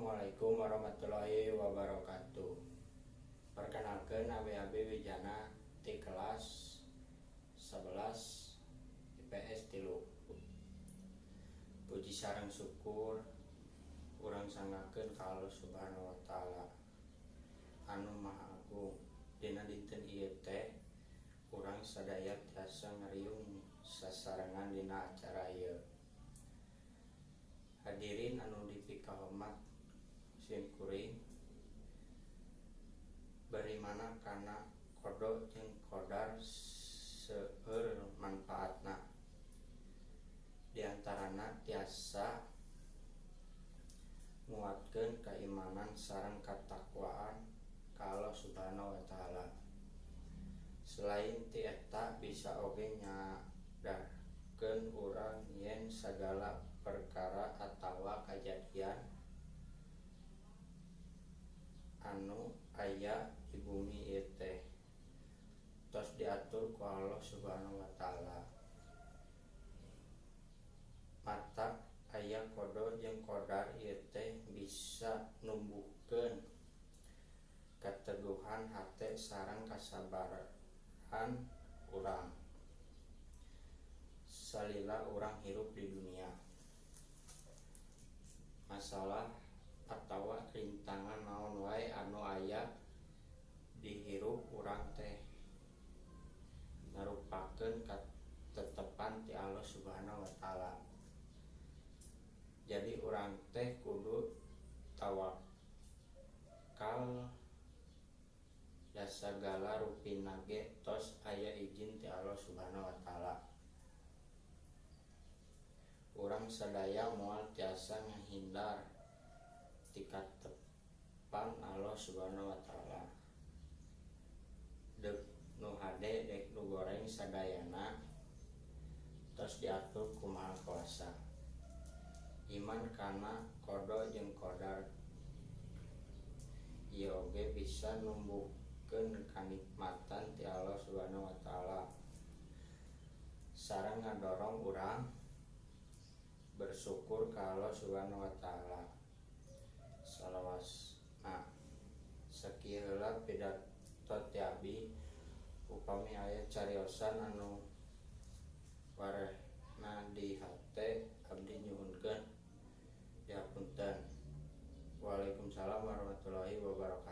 Assalamualaikum warahmatullahi wabarakatuh. Perkenalkan, nami abdi Wijana di kelas 11 IPS 3. Puji sareng syukur urang sanggakeun ka Allah Subhanahu wa Ta'ala anu Maha Agung. Dina dinten ieu teh urang sadaya tiasa ngariung sasarengan dina acara ieu. Hadirin anu dipikahormat sim kuring, beriman kana qada jeung qadar seueur manfaatna, diantarana tiasa nguatkeun kaimanan sareng katakwaan ka Allah Subhanahu wa Ta'ala. Selain ti eta, bisa oge nyadarkeun urang yen sagala perkara atawa kajadian anu aya di bumi ieu teh tos diatur ku Allah Subhanahu wa Ta'ala. Matak aya qada jeung qadar ieu teh bisa numbuhkeun kateguhan hate sareng kasabaran urang salila urang hirup di dunia. Masalah atawa rintangan naon wae anu aya di hirup urang teh ngarupakeun katetepan ti Allah Subhanahu wa Ta'ala. Jadi urang teh kudu tawakal da sagala rupina ge tos aya ijin ti Allah Subhanahu wa Ta'ala. Urang sadaya moal tiasa ngahindar ti katetepan Allah Subhanahu wa Ta'ala. Dek nu hade dek nu goreng, sadayana tos diatur ku Maha Kuasa. Iman kana qada jeung qadar ieu oge bisa numbuhkeun kanikmatan ti Allah Subhanahu wa Ta'ala sareng ngadorong urang bersyukur ka Allah Subhanahu wa Ta'ala. Salawasna, sakieu heula pidato ti abdi. Upami aya cariosan anu warehna di hate, abdi nyuhunkeun dihapunten. Waalaikumsalam warahmatullahi wabarakatuh.